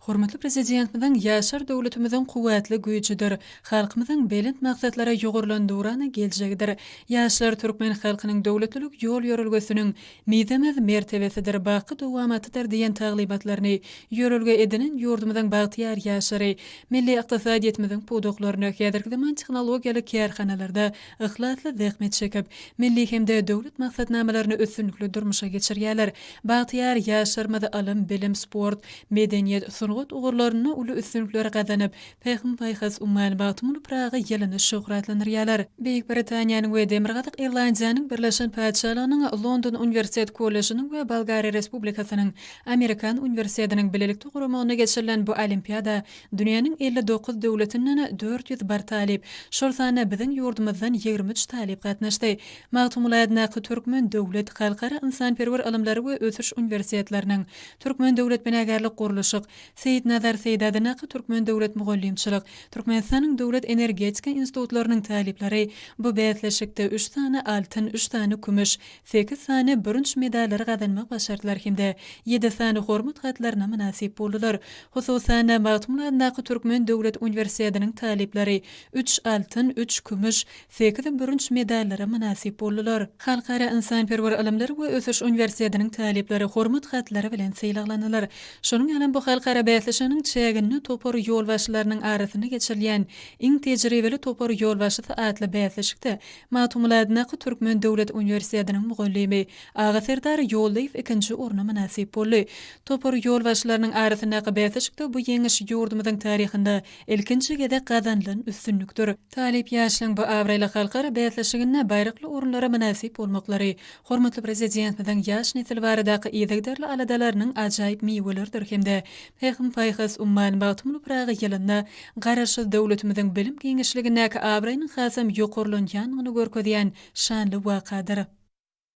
Hormatly Prezidentimiziň Ýaşlar döwletimiziň kuwwatly güýjüdir, halkymyzyň belent maksatlara ýugrulan nurana geljegidir. Ýaşlar türkmen halkynyň döwletlilik ýol-ýörelgesiniň mizemez mertebesidir, baky dowamatydyr diýen taglymatlaryny ýörelge edinen ýurdumyzyň bagtyýar ýaşlary milli ykdysadyýetimiziň pudaklarynda, häzirki zaman tehnologiýaly kärhanalarda yhlasly zähmet çekip, milli hem-de döwlet maksatnamalaryny üstünlikli durmuşa geçirýärler. Bagtyýar ýaşlarymyz ylym, bilim, sport, medeniýet, sungat ugurlarynda uly üstünlikleri gazanyp, Pähim-paýhas ummany Magtymguly Pyragy ýylyny şöhratlandyrýarlar. Beýik Britaniýanyň we Demirgazyk Irlandiýanyň Birleşen Patyşalygynyň London uniwersitet kolležiniň we Bolgariýa Respublikasynyň Amerikan uniwersitetiniň bilelikde guramagynda geçirilen bu olimpiada dünýäniň 59 döwletinden 401 talyp, şol sanda biziň ýurdumyzdan 23 talyp gatnaşdy. Magtymguly adyndaky Türkmen döwlet Halkara ynsanperwer ylymlary we ösüş uniwersitetleriniň, Türkmen döwlet binagärlik-gurluşyk, Seýitnazar Seýdi adyndaky Türkmen döwlet mugallymçylyk, Türkmenistanyň döwlet energetika institutlarynyň talyplary bu bäsleşikde üç sany altyn, üç sany kümüş, sekiz sany bürünç medallary gazanmagy başardylar hem-de ýedi sany hormat hatlaryna mynasyp boldular. Hususan-da, Magtymguly adyndaky Türkmen döwlet uniwersitetiniň talyplary üç altyn, üç kümüş, sekiz bürünç medallara mynasyp boldular. Halkara ynsanperwer ylymlar we ösüş uniwersitetiniň talyplary hormat hatlary bilen sylaglandylar. Şonuň ýalam bu halkara bäsleşiginiň çäginde topar ýolbaşçylarynyň arasynda geçirilýän Iň tejribeli topar ýolbaşçysy atly bäsleşikde Magtymguly adyndaky Türkmen döwlet uniwersitetiniň mugallymy Agaserdar Ýollyýew ikinji orna mynasyp boldy. Topar ýolbaşçylarynyň arasyndaky bäsleşikde bu ýeňiş ýurdumyzyň taryhynda ilkinji gezek gazanylan üstünlikdir. Talyp ýaşlaryň bu abraýly halkara bäsleşiginde baýrakly orunlara mynasyp bolmaklary hormatly Prezidentimiziň ýaş nesil baradaky yzygiderli aladalarynyň ajaýyp miweleridir hem-de Pähim-paýhas ummany Magtymguly Pyragy ýylynda Garaşsyz döwletimiziň bilim giňişligindäki abraýynyň hasam ýokarlanýandygyny görkezýän şanly wakadyr.